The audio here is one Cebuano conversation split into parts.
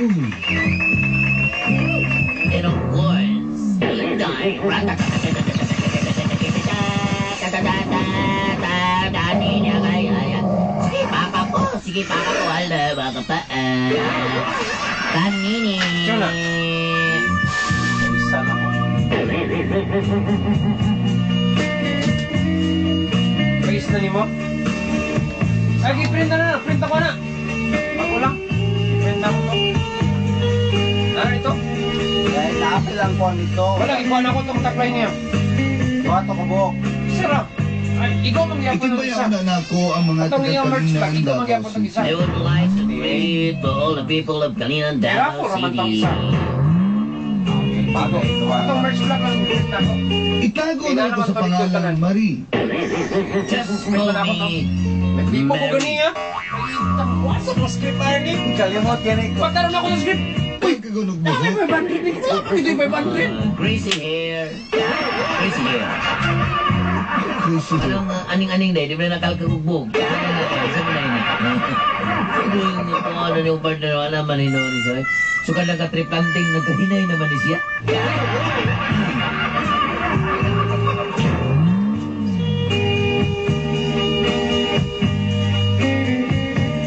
And of course, Inday. Sige, papa ko. Sige, papa ko. Hala, baka pa. Kanini. Ikaw na. Isa na ko. Pagis na nimo? Ay, i-print na na. Print ako na. Ako lang. I-print na ako to. Ano ito? Dahil naapil ang kuha nito. Wala, ikuha na ko itong taklay niya. Kuha to kabok. Isa ra. Ay, ikaw mangyapon ng isa. Ikibayaw na nako ang mga Atong iyang merch bag, taga-Kalinan, ikaw Davao mangyapon ng City. isa. I would like to greet to all the people of Calinan, Davao Kaya ako, raman tong City. isa. Bago. Atong merch bag lang print na ako. Itago na ako sa pangalang Marie. Just call me Naglipo ko Mary. ganiya. Wasa ko script, Arnie. Kalimot yan eh. Pagkaroon ako ng script. Uy, kagunog mo. Ay, 500. Wala pa dito yung 500. Crazy hair. Crazy hair. Crazy hair. Anong aning-aning day? Di ba nakalkagugbog? Sabi na yun. Siguro yung kung ano yung partner, wala man hinuon siya. So ka nagka-triplanting, nagkahinay naman ni siya.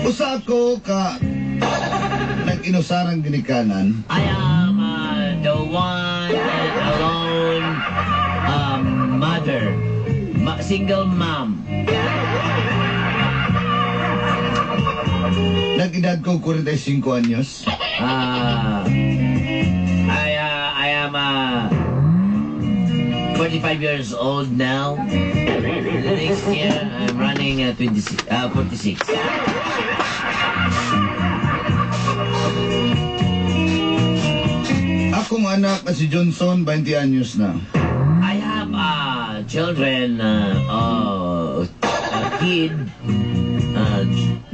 Usa ko ka nag-inusarang ginikanan. I am the one and alone mother. Single mom. Nag-edad ko 45 anyos. I am 45 years old now. The next year, I'm running 26, 46. Akong anak na si Johnson, 20 anyos na. I have children, a kid,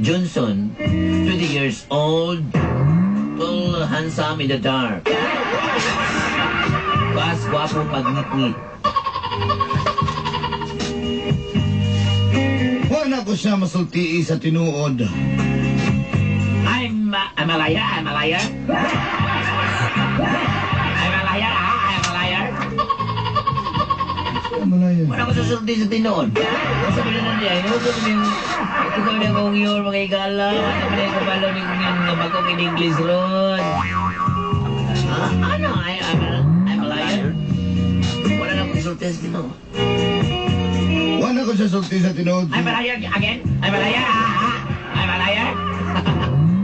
Johnson, 20 years old, tall, handsome in the dark. Pas gwapo pag ngit-ngit. Wala ko siya masultii sa tinuod. I'm a liar, I'm a liar. I'm a liar, ah, I'm a liar. Malaya. Wala ko susulti sa tinuod. Sabi na niya, ikaw na kong yun, mga igala. Sabi na kabalo ni kong yung mga bagong in English ron. Ah, ano? I'm a liar. Wala na akong sulti sa tinuod. Wala ko siya sulti sa tinuod. I'm a liar again? I'm a liar, ah, ah. I'm a liar.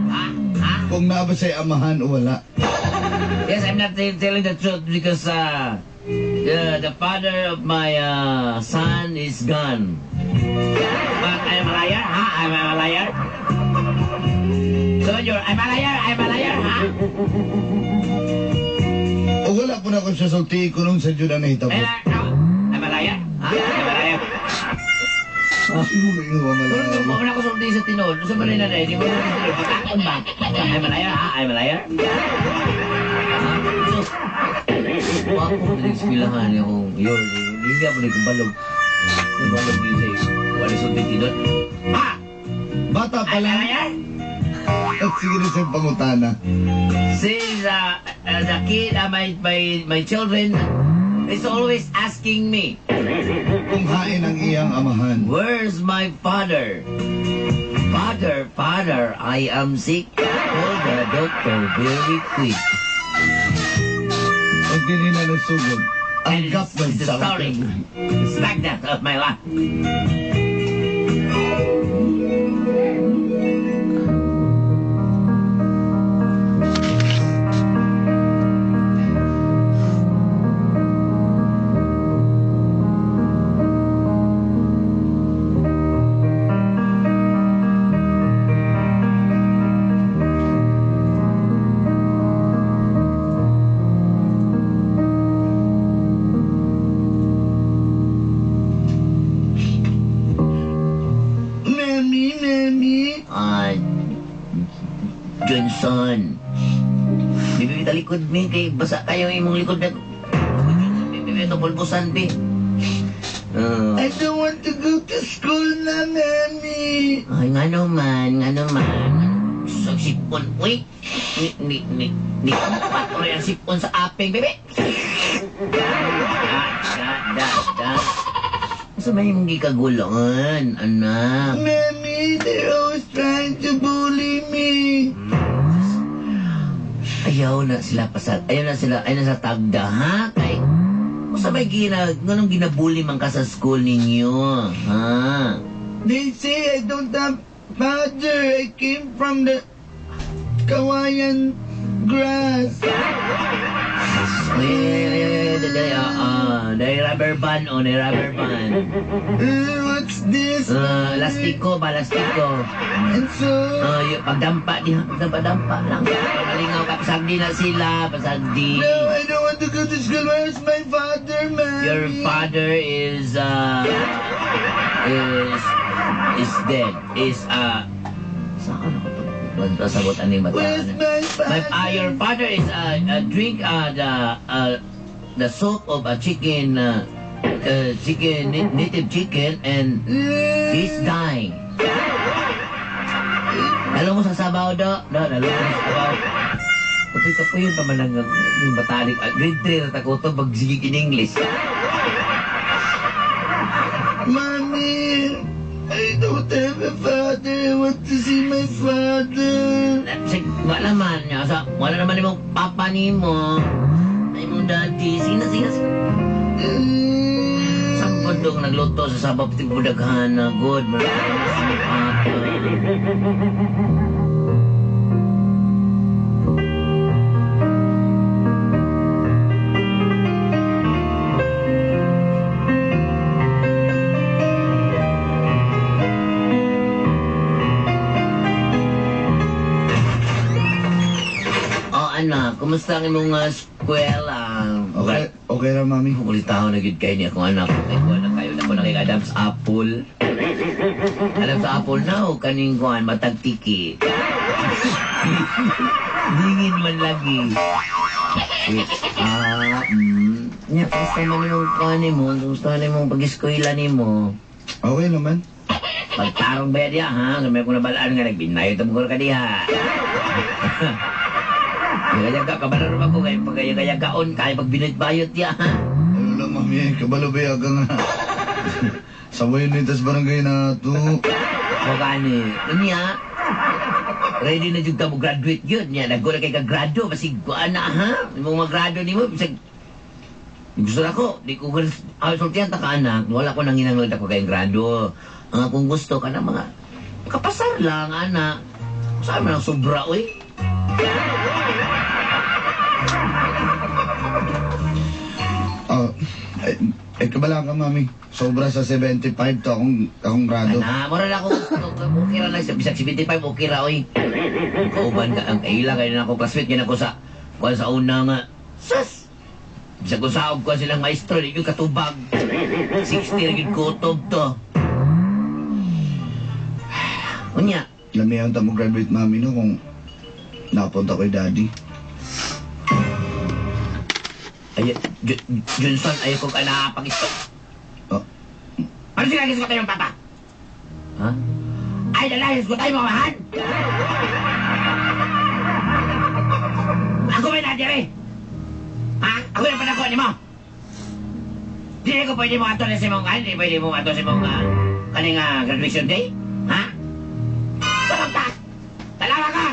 Ah, ah. Kung naa ba siya'y amahan o wala. Yes, I'm not telling the truth because the father of my son is gone. But I'm a liar, huh? I'm a liar. So you're, I'm a liar, I'm a liar, huh? O wala po na ko siya sulti kung unsa jud ang nahitabo. I'm a liar, huh? I'm a liar. Siguro yung Pero malaya. kung wala ko sulti sa tinuod, sa balay na di ko na tinuod, pagkakon ba? I'm a liar, ha? I'm a liar. Ha? So, wapo na eskwelahan yung yun, hindi nga po na kubalog. Kubalog din sa'yo. Wala sulti tinuod. Ha? Bata pa I'm a lang. liar? At sige na siyang pangutana. Since the kid, my children is always asking me, Kung hain ang iyang amahan. "Where's my father? Father, father, I am sick. Call the doctor very quick." Pag dinhi na nagsugod, ang And gap it's the sa story. Stagnant of my life. Mami, mami. Ah, Johnson. Bibi, talikod mi kay basa kayo imong likod na. Bibi, ito pulbusan bi. I don't want to go to school na, mami. Ay, nga naman, nga naman. So, ang sipon, uy. Ni, ni, ni, ni, kampat ko ang sipon sa aping, bebe. Da, da, da, da. Sa may mong gikagulungan, anak. Mami, they're always trying to bully me. Ayaw na sila pasal. Ayaw na sila, ayaw na sa tagda, ha? Kay, kung may nganong ginabully man ka sa school ninyo, ha? They say I don't have father. I came from the Kawayan grass. Ay, ay, ay, ay, ay, ay, ah, rubber band, oh, day rubber band. What's this? Lastiko ba, lastiko. And so, Pagdampa diha, pagdampa-dampa lang. Pagalingaw ka, pasagdi na sila, pasagdi. No, I don't want to go to school. Where's my father, Mami? Your father is dead. Is, saan ako ito? Sagot ani bata. Where's my father? Your father is, drink, the soup of a chicken, chicken, native chicken, and he's dying. Dalo mo sa sabaw, do. Do, dalo mo sa sabaw. Kapoy kapoy yun pa man ang yung batalik. Grade 3 na takuto, magsigig in English. Mommy, I don't have a father. I want to see my father. Wala man niya. Sa, wala naman imong papa nimo. Ay imong daddy. Sina, sina, sina. Sampod dong nagluto sa sabaw pati budaghan na good. Marami sa imong papa. Oh, anak, kumusta ang imong eskwela? Okay, okay ra, Mami. Ulitaw na gid kay ni akong anak. Kay ko na kayo na ko na kay Adam's Apple. Adam's Apple na o kaning kuan matagtiki. Dingin man lagi. Wait, nya, kumusta man imong kuan nimo? Kumusta man imong pag-eskwela nimo? Okay naman. Pagtarong ba diha, ha? Gamay ko nabalaan nga nagbinayo tamo ka diha. Yaga ka kabalo ra ko kay pagayagaon kay pagbinayot diha, ha? Ano lang, Mami. Kabalo ba yaga nga? Sa Wayne tas barangay na to. O gani, unya, ready na jud ka mo graduate yun. Nya, naggo na kay ka grado, basig kuan na, ha? Imong magrado nimo, bisag gusto na ko, di ko sultihan ta ka anak, wala ko nang hinanglan ako kay grado. Ang akong gusto ka na mga kapasar lang, anak. Saan man ang sobra, oy? Oh, eh, kabala ka, Mami. Sobra sa 75 to akong grado. Ana, mura na ako gusto. Okay ra lang sa bisag 75, okay ra, oy. Kauban ka, ang kaila kayo na ako, classmate yan ako sa, kuan sa una nga, sus! Bisag ko saog ko silang maestro, di yung katubag. 60 ra gyud kutob to. Unya, Lamihan ta mo graduate, Mami, no, kung napunta ko daddy. Ay, Johnson, ayaw kong anak pag-isto. Oh. Ano sila ko tayo papa? Ha? Ay, lalahis ko tayo, mamahan! Ako may daddy, eh! Ha? Ako yung panakuha ni mo! Hindi ko pwede mo ato na sa mong, hindi pwede mo ato sa mong, kaning graduation day? Ha? Sabang ka! Talawa ka!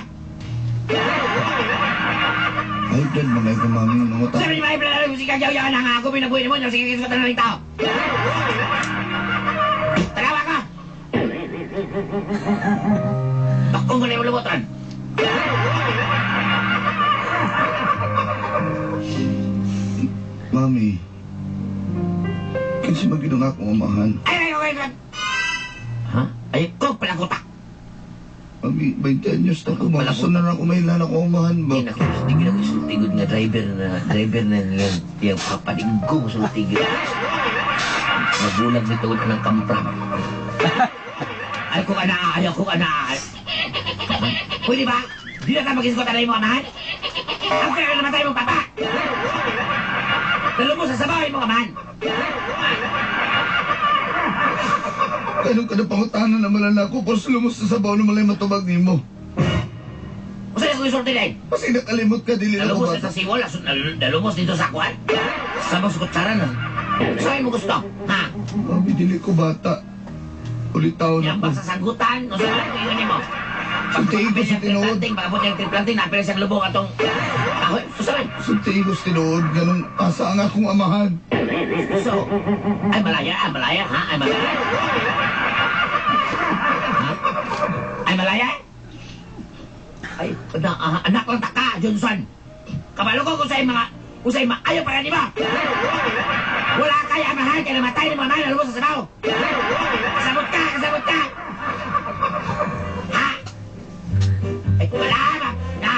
Ay, dad, mga ko, Mami. Nanguta. Sabi ni Mami, plano ko si Kagyaw na nga ako pinabuhin mo, sige ko tanong tao. Talawa ka! Bakong ko na yung lumutan. Mami, kasi maginong ako umahan. Ay, ay, ay, ay, ha? Ay, ko pala ko ta. Mami, 20 anyos na ako. Gusto na lang ako may ako umahan ba? Hindi na ko, hindi na ko sultigod nga driver na yung, yung papaliggo ko sultigod. Magulag nito ng kampra. Ay ko ka na, ayaw ko ka na. Pwede ba? Di na tayo mag-isgot na mo, amahan? Ang kaya naman tayo mong papa! Dalo mo sa sabaw mo, amahan! Kaya ka na pangutanan na malala ko, por lumos sa sabaw na malay matubag nimo. kong isulti din. Kasi nakalimot ka, dili na ko Nalumos bata. na sa siwol, nalumos dito sa kuwan. Sa mga kutsara na. Saan mo gusto? Ha? Mami, dili ko bata. Ulitaw na Yan ko. ba sa sagutan? O sa mga yun mo? Sultihin ko sa tinuod. Pagkabot yung triplanting, napila siyang lubong atong... Ahoy, usaban. Sultihin ko sa tinuod, ganun asa ang akong amahan. So, ay malaya, ay malaya, ha? Ay malaya. Ha? Ay malaya? Ay, na, anak lang taka, Johnson. Kabalo ko kung sa'yo mga, kung sa'yo maayo para di ba? Wala kay amahan, kaya namatay ni mama, nalubos sa sabaw. Kasabot ka, kasabot ka. Ha? Ay, wala ba? Na!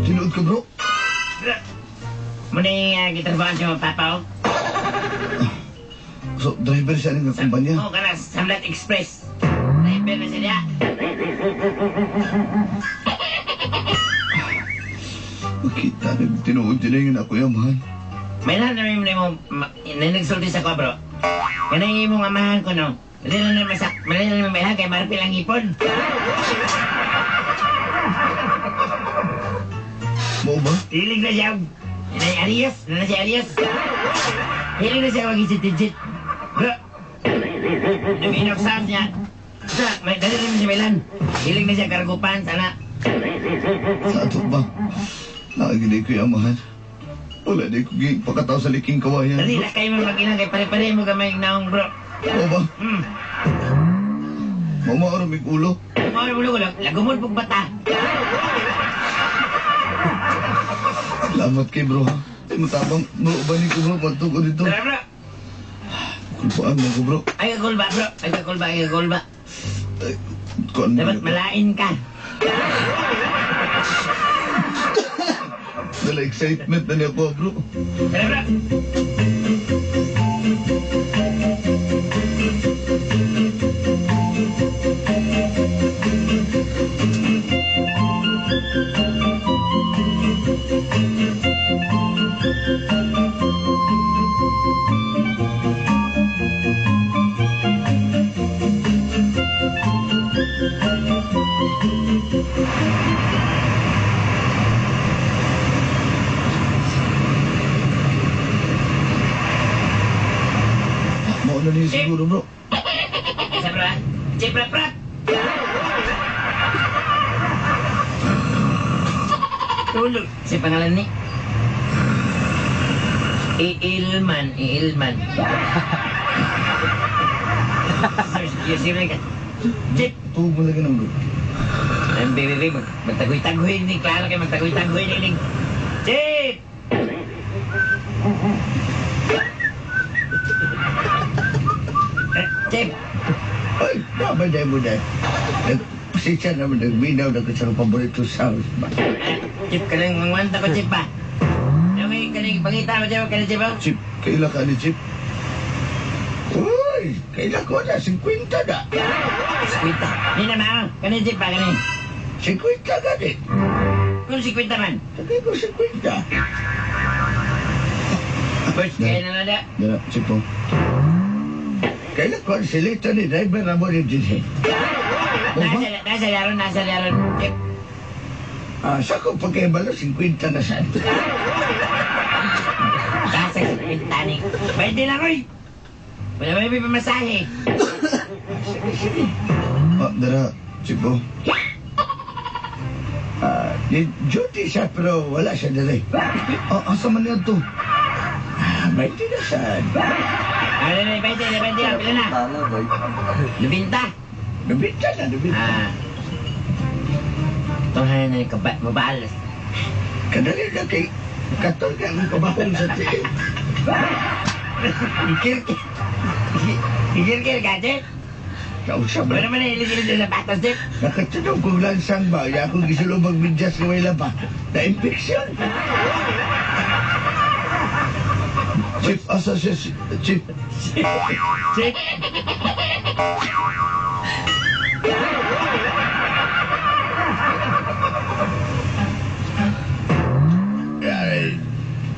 Tinuod ka, bro? Muna yung gitrabahan siya mga papa, oh. So, driver siya ng kumpanya. Oo, kana, Samlat Express. Driver na siya. Makita na tinuod din yung ako amahan. May na namin mo, nagsulti sa ko, bro. Kanang imong amahan ko, no? Dali na naman sa, mali na naman may kay marapil ang ipon. Mo ba? Hilig na siya. Inay Arias, na si Arias. Hilig na siya mag-isip-digit. Bro, nag-inog sound niya. Sa, may, dali naman si Milan. Hilig na siya kargupan, sana. Sa ato ba? Nakaginay ko yung amahan. Wala di ko pakataw sa liking kawayan. Dali na kayo mag-ilang kay pare-pare mo gamay naong, bro. Mo ba? Hmm. Mama, aramig ulo. Mga ulo ko, lagumod pag bata. Salamat kay bro ha. Ay, matabang bro, ba ni ko bro? Matug ko dito. Tara, bro. Kulpaan mo ko bro. Ay, kakulba, bro. Ay, kakulba, ay, kakulba. Ay, kuan mo. Dapat malain ka. Dala excitement na niya ko bro. Tara, bro. Mauna niya siguro bro. Isa, bro. Chip, bro, bro. Tulog. Si pangalan ni? Iilman, Iilman. Chip. Tuog mo lagi ng bro. Ang baby, magtagoy-tagoy ni klaro kay magtagoy-tagoy ni. Chip! Chip! Ay, dapat dahil mo dahil. Nagpasensya naman, nagminaw na ko sa paborito sa house ba? Chip, kanang mangwanta ko, Chip, ba? Yung may kaning pangita mo, Chip, kaning Chip, oh? Chip, kaila ka ni Chip? Uy, kaila ko na, 50 na. 50. Ni naman, kaning Chip, ba, kaning? 50 gani. Kung 50 man. Tagay ko 50. First, kaya na na. Dara, Chip, oh. Kaila ko, silito ni driver na mo ni Dinhe. Nasa laron, nasa laron. Chip. Ah, sa ko pagkaibalo, 50 na saan. Nasa 50 ni. Pwede lang, oy. Wala ba may pamasahe? Sige, sige. Ah, dara, Chip, oh. Ah, di duty siya pero wala siya dali. Ah, asa man niya to? Ah, may na siya. Ano na, 20, 20, pila na? Tala, boy. Lubinta. Nabita na, nabita. Ah. Tuhan na yung mabaal. Kadali na kay katol ka ang kabahong sa tiil. Gikirkir. Gikirkir ka, Chip. Kausa Wala ba? naman na ilig-ilig sa sapatos, Chip. Nakatunog kong lansang ba? Ya akong gisulubag bidyas nga may laba. Na-infection. Chief, asa siya si Chief? Chip. Ay,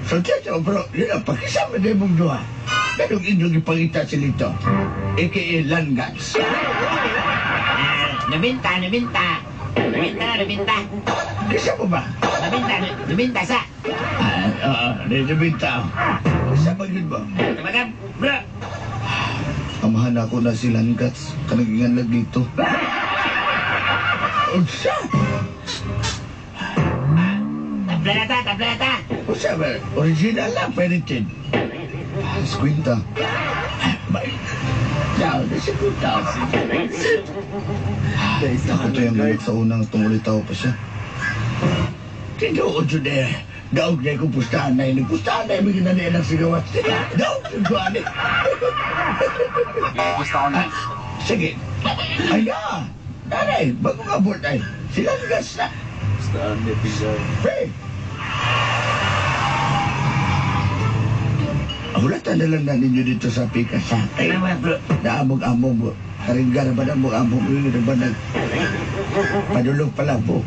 so, tiyato, bro, yun ang pakisama na mong duha. Ganong inyong ipangita si Lito, a.k.a. Langats. Ah, nabinta, nabinta. Nabinta na, nabinta. Kisa mo ba? Nabinta, nabinta sa. Ah, oo, nabinta. Kisa ba yun ba? Tabagan, bro. Amahan ako na si Langats. Kanagingan lang dito. Unsa? Tabla na ta, tabla na ta. Unsa ba? Original lang, pwede. Squinta. Bay. Tao, nasa kong tao. Ako to yung anak sa unang tungulitaw pa siya. Tinuod yun eh. Daog na ikong pustahan na yun. Pustahan na ibig na niya ng sigawat. Daog yun ko, ani. Gusto ko na. Sige. Ay na. Nanay, bago nga abot ay. Sila gas na. Gusto ni Pizarro. Pre. Hulatan na lang na ninyo dito sa pikas sa Tama ba, bro? Naamog-amog mo. Karingga na ba na amog-amog? Yun na ba nag... Padulog pala po.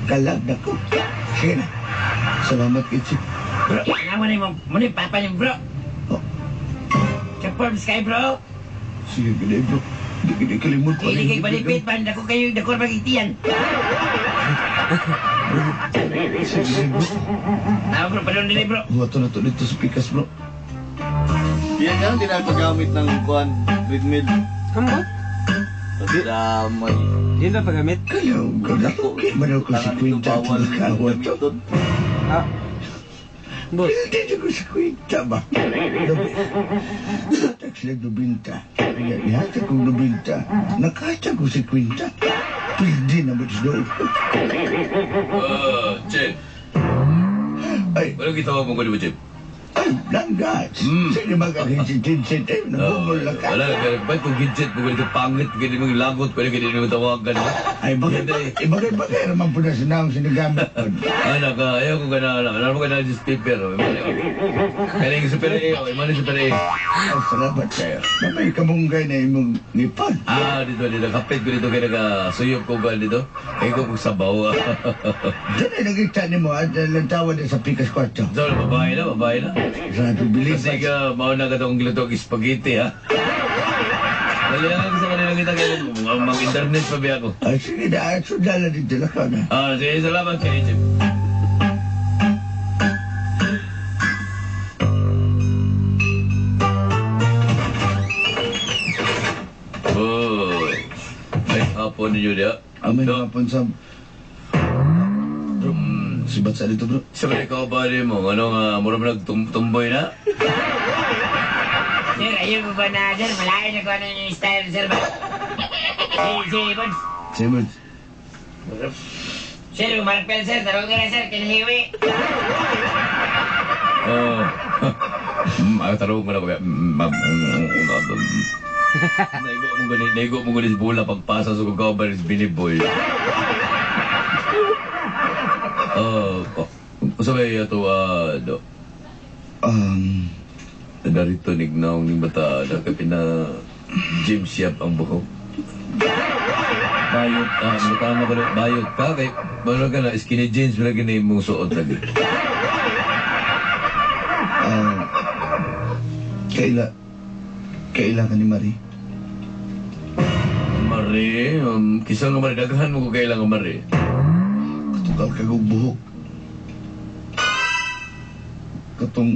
Kalag na ko. Sige na. Salamat kay Chief. Bro, ano mo na yung, mo na yung papa niyo, bro. Oh. Ka-forms kayo, bro. Sige, gini bro. Hindi gini kalimot pa Hindi kayo balipit man. Dako kayo, dako magitian. Sige, bro. Tama, bro, padulong din, bro. Huwato na to dito sa pikas bro. Yan nga, hindi na paggamit ng kuan, treadmill. Hambot? Pagdamay. Di na paggamit? Kalaw, kalaw. Manaw ko si Quinta at nakawa to. Gamiton. Ah. Boss. Dito ko si Quinta ba? Hatag sila dubinta. Ihatag kong dubinta. Nakatag ko si Quinta. Pwede na ba ito doon? Chip. Ay, Walang gitawag mo ko di ba, Chip? ay, langgas. Sige mag-akinsitinsit. Eh, nabungol lang ka. Wala, ba't kung gidget mo ganito pangit, ganito mong lagot, pwede ganito mong tawagan. Ay, bagay, eh, bagay, bagay naman po na sinang sinagamit ko. Anak, ayaw ko ka na, anak. Alam mo ka na just paper. Oh. Kaya yung super A, oh. Imano super A. Ay, salamat sa'yo. Namay kamunggay na imong ngipon. Ah, dito, dito. Kapit ko dito kaya nagasuyop ko ba dito. Kaya ko kung sabaw. Diyan ay nakita ni mo at lantawan na sa pikas kwarto. So, babae na, babae na. Sa atong bilipas. Kasi ka, mauna ka itong gilutog spaghetti, ha? Dali lang ako sa kanila kita kaya mag-internet pa ba ako. Ay, sige na, ay, sundala dito lang ka na. Ah, sige, salamat kay Chip. Oh. Ay, hapon ninyo diya. Amin No. hapon sa... Bro, si Batsa dito bro. Sabi ikaw ba rin mo? Ano nga, mura mo nagtumboy na? Sir, ayaw mo ba na, sir? Malayo na ko ano yung style, sir ba? Si, si, Bods. Sige bro. Sir, umarapel, sir. Tarong ka na, sir. Kinahiwi. Oo. Tarong ko na ba? Naigo mo gani, naigo mo gani sa bola pagpasa sa kong kabar is biniboy. Oh, oh. Sabay ato do. Narito nignaong ning bata na kapina gym siyap ang buhok. Bayot, mutama ko na, bayot ka kay balo ka na skinny jeans wala gini mong suot lagi. Ah, kaila, kaila ka ni Marie. Mari, kisa nga mari daghan mo ko kailangan nga mari. Katukal kagog buhok. Katong,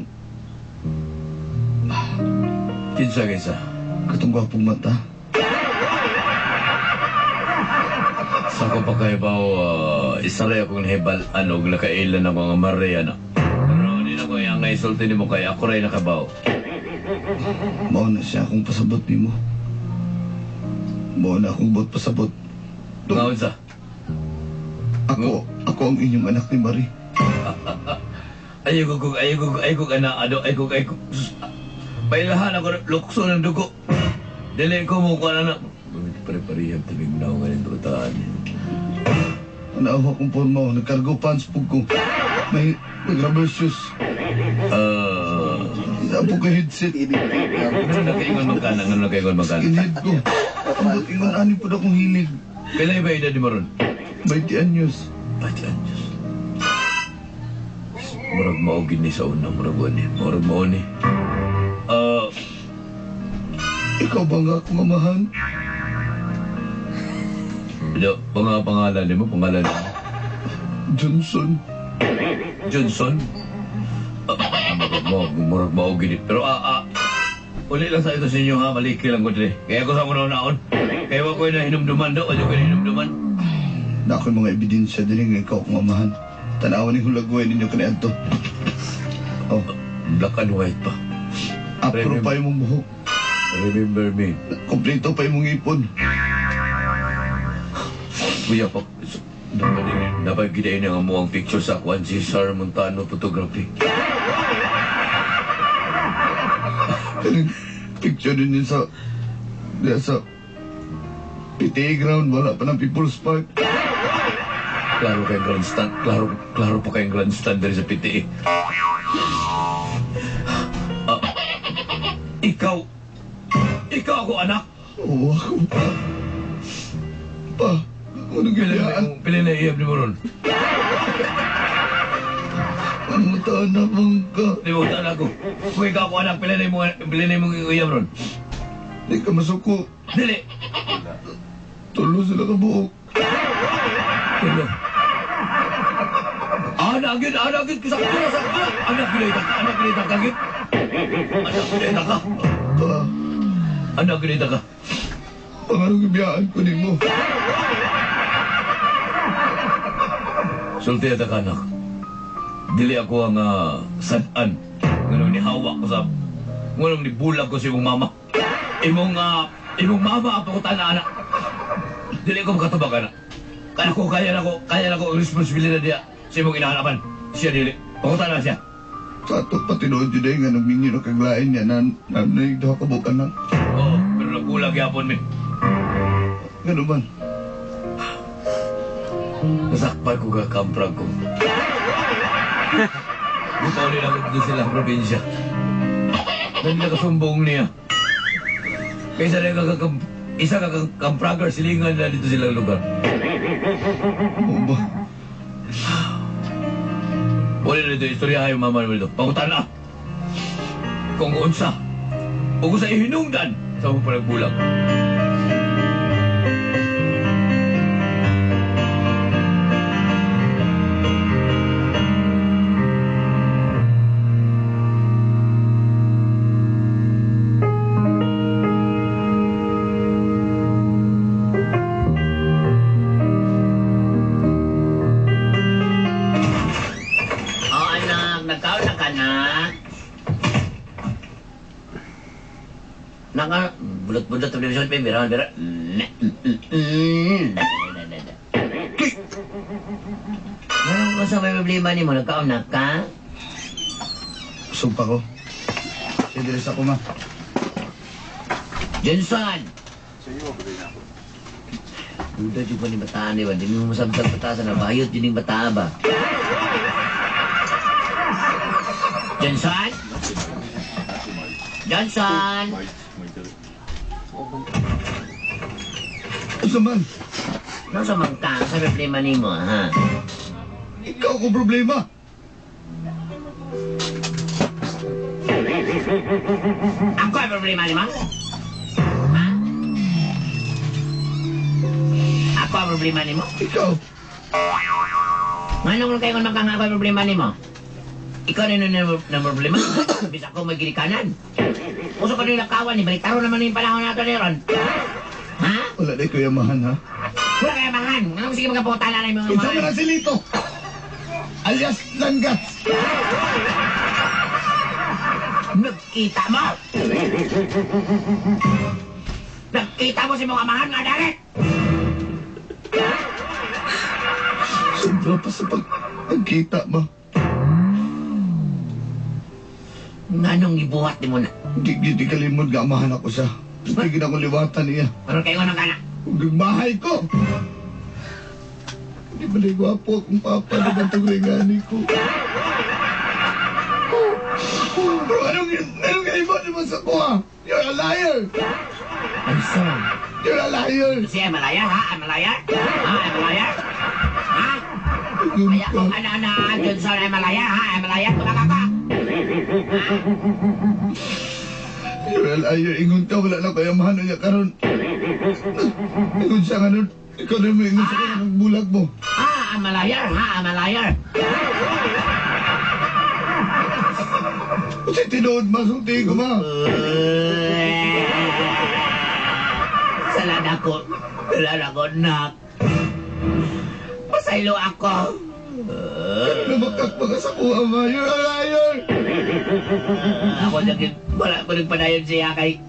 Kinsa kinsa. katong gwapong mata. Sa ko pa kay baw, isa rin akong nahibal ano og nakailan ako nga mari ano. Pero di na ko yung nga isulti nimo kay ako ray nakabaw. Mao na siya akong pasabot nimo. Mao na akong buot pasabot. Nga unsa? Ako, ako ang inyong anak ni Marie. Ayaw ko, ayaw ko, ayaw ko, ana, ano, ayaw ko, ayaw ko. Pailahan ako, lukso ng dugo. Dili ko mo kuha na. Pare-parehang timig na ako ngayon, bataan. Naawa akong forma ko. Nagkargo pants po ko. May rubber shoes. Apo ko headset. Ano nakaingon magkana? Ano nakaingon magkana? Skinhead ko. Ang ingon ani po na akong hilig. Kailan ba edad ni Maron? 20 anyos. 20 anyos. Murag maugin ni sa una, murag ni. Murag mao ni. Ikaw ba nga akong amahan? Yo, pangalan ni mo, pangalan ni mo. Johnson. Johnson? Murag maugin ni. Pero uli lang sa ito sa inyo ha, maliki lang ko dre. Kaya ko sa akong naon. Kaya wa ko'y nahinumduman daw, wa ko'y nahinumduman. Na ako'y mga ebidensya din nga ikaw akong amahan. Tanawan ni hulagway ninyo kaniadto. Oh. Black and white pa. Afro pa imong buhok. Remember me. Kompleto pa imong ipon. Kuya pa, dapat gidain ang amuang picture sa kuan si Sir Montano Photography. Picture din yun sa PTA ground, wala pa ng People's Park. Klaro kayong grandstand, klaro pa kayong grandstand diri sa PTA. Ikaw ako anak. Oo, ako pa. Pa, ako nang ginayaan. Pili na iyab ni mo ron. Ang taon na bang ka? Di mo taan ako. Kung ikaw ako anak, pili na imong iyab ron. Di ka masuko. Dili. Tulo sila ka buok. Tulo. Anak yun, anak yun. Sakto na, sakto na. Anak yun, anak yun, anak yun. Anak yun, ka. Pa. Anak yun, ka. Pangarong ibiyaan ko ni mo. Sulti ata ka, anak. Dili ako ang sad-an. Nganong nihawa ko sa... Nganong nibulag ko sa imong mama. Imong mama ang pakutan na anak. Dili ko makatubag, anak. Kaya ko, kaya na ko ang responsibilidad niya sa imong inahanapan. Siya dili. Pakutan na siya. Sa ato pa tinuod yun eh, nga nagminyo na kaglain niya na naigdaw ka bukan na. Oo, pero nagkulag yapon mi. Gano'n man? Nasakpan ko ka kamprag ko. Bukaw nila ako dito sila probinsya. Nang nakasumbong niya. Kaysa na isa ka kamprager, silingan na dito silang lugar. Oo ba? Wala na dito, istorya yung mama naman dito. Pangutan na! Kung unsa, o kung sa ihinungdan sa akong panagbulag. Naka, bulot-bulot, bira, bira. Ano kung sa may problema ni mo? Nagkaunak ka? Sumpa ko. Sige, sa ako, ma. Johnson! Duda juga ni bataan ni ba? Di mo masabsab batasan na bayot yun yung bataan ba? Johnson? Johnson! Asa man? Nasa man ka? Sa problema ni mo, ha? Ikaw kong problema! Ako ang problema ni mo? Ha? Ako ang problema ni mo? Ikaw! Nganong kayo kung magkanga ako ang problema ni mo? Ikaw na na problema? Bisa ako magilikanan. Uso ka nila kawan ni, baliktaro naman yung panahon nato ni Ron. Ha? Wala na ikaw yamahan, ha? Wala kaya mahan. Anong sige magkaputala na yung mga Isa mo na si Lito! Alias Langats! Nagkita mo! Nagkita mo si mong amahan nga dalit! Sobra pa sa pagkita, ma. Nganong gibuhat nimo na? Di di kalimod nga amahan ako siya. Hindi gid ako liwatan niya. Karon kayo nang kana. Ug mahay ko. Di ba na gwapo akong papa na bantong ringani ko? Pero anong iba naman sa ko ha? You're a liar! I'm sorry. You're a liar! Si I'm a liar, ha? I'm a liar? Ha? I'm a liar? Ha? Yun Kaya ka. kung ano na, Johnson, I'm a liar, ha? I'm a liar, tumaka ka. You're a liar. Ingon ka, wala na kayo amahan niya karon. Ingon siya nga nun. Ikaw na mo, ingon siya ka ng bulag mo. Ha? I'm a liar, ha? I'm a liar. Kasi tinuod masulti ko ma. Salan ako. Salan ako, nak. Pasaylo ako. Lumakak pa ka sa kuha ma. You're a liar! Ako naging, wala ko nagpadayon siya kay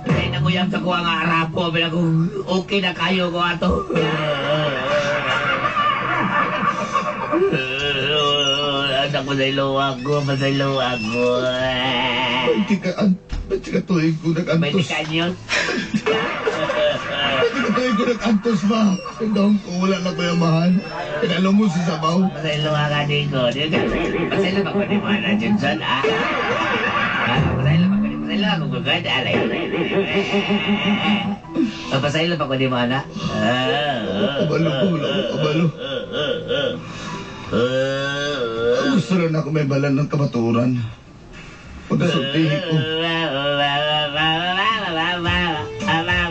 kay naguyab sa kuha nga arapo. Pero ako, okay na kayo ko ato. Anak ko sa ilo ako, masaylo ako. 20 ka tuig ko May nag-antos. kanyon. 20 ka tuig ko nag-antos ma. Ang ko wala na ko yamahan. Pinalo mo sa sabaw. Pasaylo ka dito. Pasaylo ba ko ni Mana Johnson, ah? Ha? Pasaylo ba ko ni Pasaylo ako ko gad alay. Pasaylo ba ko ni Mana? Kabalo ko, wala ko kabalo. Ang gusto lang ako may balan ng kamaturan. Pagkasultihi ko.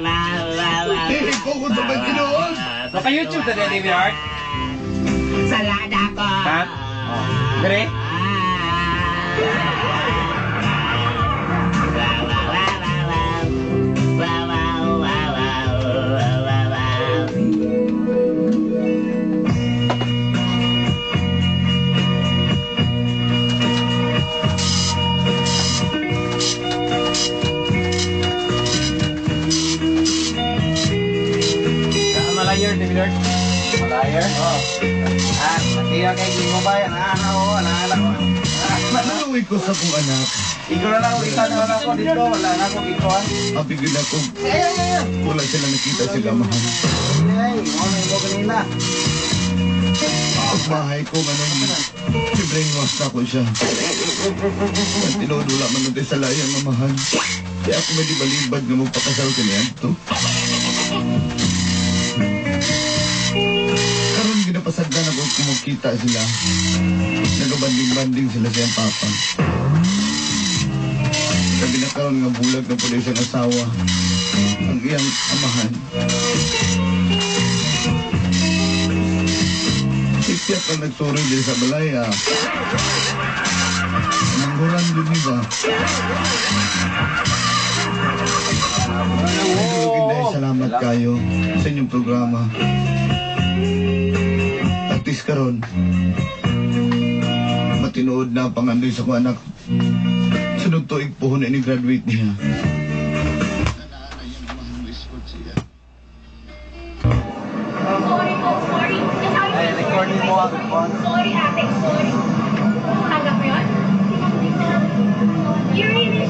Sultihi ko kung sa may tinuod. Naka YouTube ta David Art. Salada ko. Ha? Dire? Malayer, David Art. Malayer? Oo. Ah, natiya kay Gingo ba yan? Ah, oo, naalala ko. Naluwi ko sa kong anak. Ikaw na lang, ulitan na lang ako dito. Wala na ako gikuan. Abi gid ako. Ay, ay, ay, ay. Wala sila nakita sila mahal. Ay, mo na mo kanina. Pagbahay ko, manong i-brainwash na ko siya. Ang tinuod, wala man natin sa layang mamahan. Kaya ako may balibad nga magpakasal kaniya to. Karon ginapasagdan ako kung magkita sila. Nagabanding-banding sila siyang papa. Sabi na karon nga bulag na po siyang asawa. Ang iyang amahan. Sipyat ang nagsuri din sa balay ah. Manghuran din iba. Idol Inday, salamat kayo sa inyong programa. At least karon, matinuod na ang pangandoy sa ko anak. Sunod tuig puhon ini graduate niya. Sorry po, sorry. Nasabi ko Ay, recording mo ako. Sorry ate, sorry. Tanggap mo yun? You really